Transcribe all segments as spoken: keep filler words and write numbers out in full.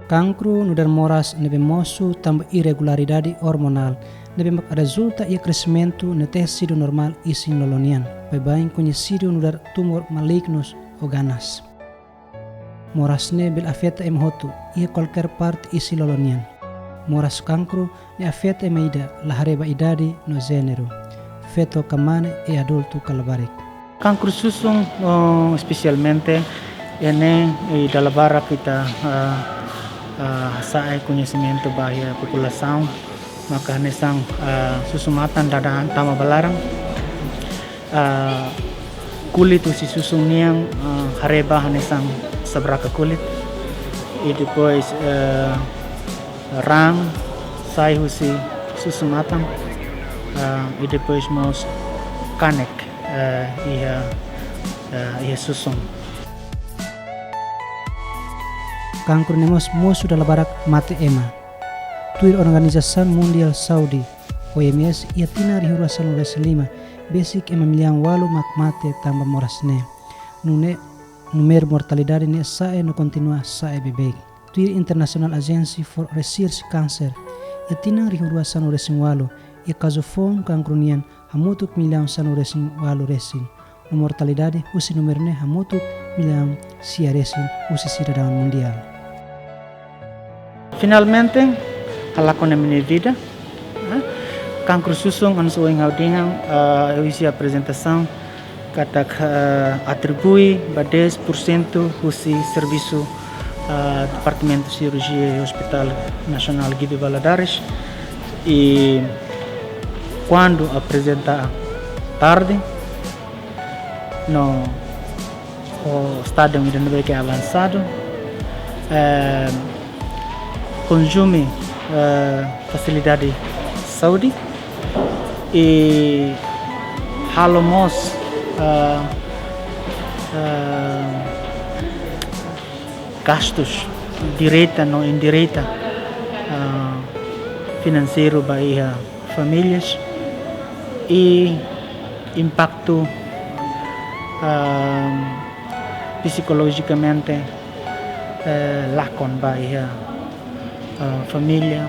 Kankru nu'udar moras ne'ebé mosu tanba irregularidade ormonál ne'ebé mak rezulta iha kresimentu ne'e tesidu normál isin-lolon nian, baibain koñesidu nu'udar tumór malignus ou ganas. Moras ne'e bele afeta ema hotu iha kualkér parte isin-lolon nian. Moras kankru ne'e afeta ema ida la haree ba idade no jéneru, feto ka mane, i adultu ka labarik. Kankru susun, oh, espesialmente, ne'e, eh, dala barak ita, ah, ah, hasa'e koñesimentu ba iha populasaun, maka hanesan, ah, susu-matan daudaun tama ba laran. Ah, kulit husi susun nian, ah, haree ba hanesan sabraka kulit. I depois, eh, raan sai husi susu-matan, ah, i depois mós kanek, eh, iha, eh, iha susun. Kankru ne'e mós mosu dala barak mate ema. Tuir Organizasaun Mundiál Saúde, O M S, iha tinan rihun rua sanulu-resin-lima, besik ema millaun ualu mak mate tanba moras ne'e. Nune'e, númeru mortalidade ne'e sa'e no kontinua sa'e beibeik. Tuir International Agency for Research Cancer, iha tinan rihun rua sanulu-resin-ualu, iha kazu foun kankru nian hamutuk millaun sanulu-resin-ualu resin. No mortalidade husi númeru ne'e hamutuk millaun sia resin husi sidadaun mundiál. Finalmente, halakon ami-nia vida, eh, kankru susun, hanesan ohin ha'u dehan, eh, husi aprezentasaun, katak, eh, atribui ba dez por cento husi servisu, eh, Departamentu Sirurjia iha Hospital Nasionál Guido Valadares. I kuandu aprezenta tarde, no, ho estádiu ida ne'ebé ke avansadu, eh, konsume, eh, fasilidade saúde i halo mós, eh, eh, gastus direta no indireta, eh, finanseiru ba iha famílias i impaktu, ah, psikolojikamente, eh, lakon ba iha, ah, família,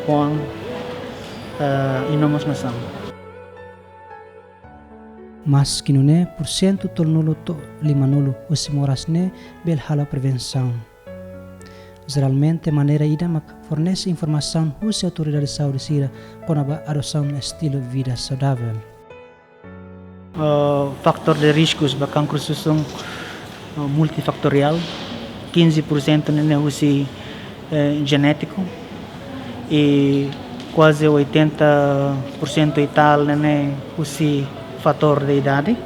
oan, eh, i no mós nasaun. Maski nune'e, pursentu tolunulu to'o limanulu husi moras ne'e bele halo prevensaun. Jeralmente, maneira ida mak fornese informasaun husi autoridade saúde sira kona-ba adosaun estilu vida saudável. Eh, fatór de riskus ba kankru susun, eh, multifatoriál, kinze por sentu ne'e husi, eh, jenétiku, i kuaze oitenta por sentu i tal ne'e husi fatór de idade.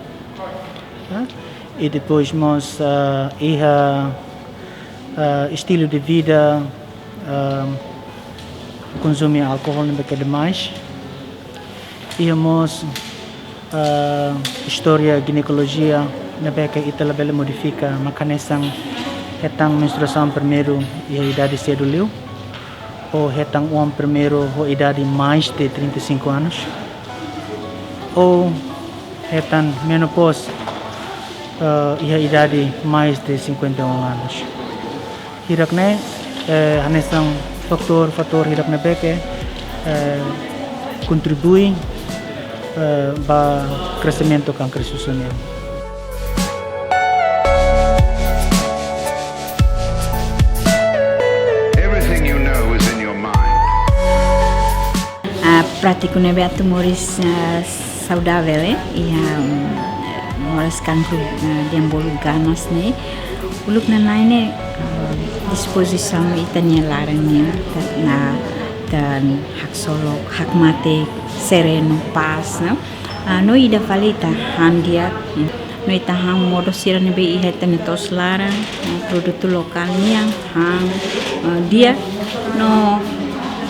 Eh, i depois mós, eh, iha, eh, estilu de vida, eh, konsume alkol ne'ebé ke demais. Iha mós, eh, istória jinekolojia ne'ebé ke ita labele modifika, maka hanesan hetan menstruasaun primeiru iha idade sedu liu, ou hetan oan primeiru ho idade mais de trinta e cinco anos, ou hetan menopausa, eh, iha idade mais de cinquenta e um anos. Hirak ne'e, eh, hanesan fatór, fatór hirak ne'ebé ke, eh, kontribui, eh, ba kresimentu kankru susun nian. Everything you know is in your mind. Ah, prátiku ne'ebé atu moris, ah, saudável, eh, iha, mm, moras kankru, ah, dehan bolu ganas ne'e. Uluk nanain ne'e, ah, dispozisaun ita-nia laran nian, ta-, na, tan haksolok, hakmatek, serenu, pás, no? Ah, no ida fali ita han di'ak, no ita han modo sira ne'ebé iha ita-nia to'os laran, ah, produtu lokál nian, han, ah, di'ak, no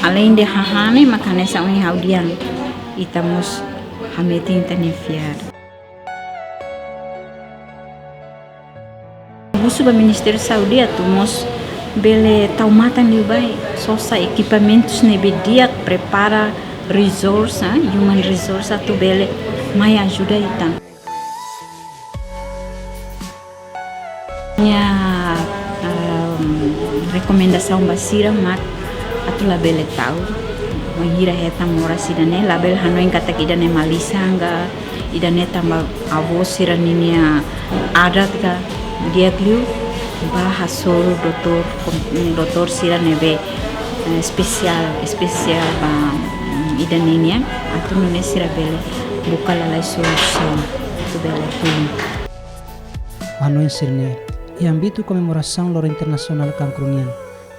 aleinde hahán ne'e maka hanesan ohin ha'u dehan, ita mós hametin ita-nia fiar. Husu ba Ministériu Saúde atu mós bele tau matan liu ba, sosa ekipamentus ne'ebé di'ak, prepara resource, ah, human resource atu bele mai ajuda ita. Nia, ehm, Rekomendasaun ba sira mak atu labele ta'uk, bainhira hetan moras ida-ne'e, labele hanoin katak ida-ne'e malisan ka, ida-ne'e tanba avó sira ninia adat ka, di'ak liu bá hasoru doutór, kom-, doutór sira ne'ebé, eh, espesiál, espesiál ba, mm, ida-ne'e nian, atu nune'e sira bele buka lalais solusaun atu bele tulun. Hanoin sira-ne'e, iha ámbitu komemorasaun Loron Internasionál Kankru nian,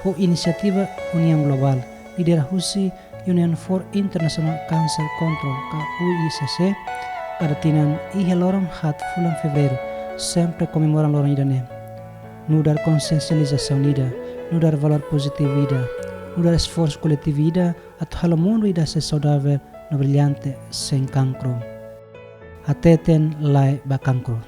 ho inisiativa Uniaun Globál, lidera husi Union for International Cancer Control, ka U I C C, kada tinan iha loron haat fulan Fevereiru, sempre komemora loron ida-ne'e. Nu'udar konsiensializasaun ida, nu'udar valór pozitivu ida, nu'udar esforsu koletivu ida, atu halo mundu ida sei saudavel no brillante sein kankru. Hateten lae ba kankru.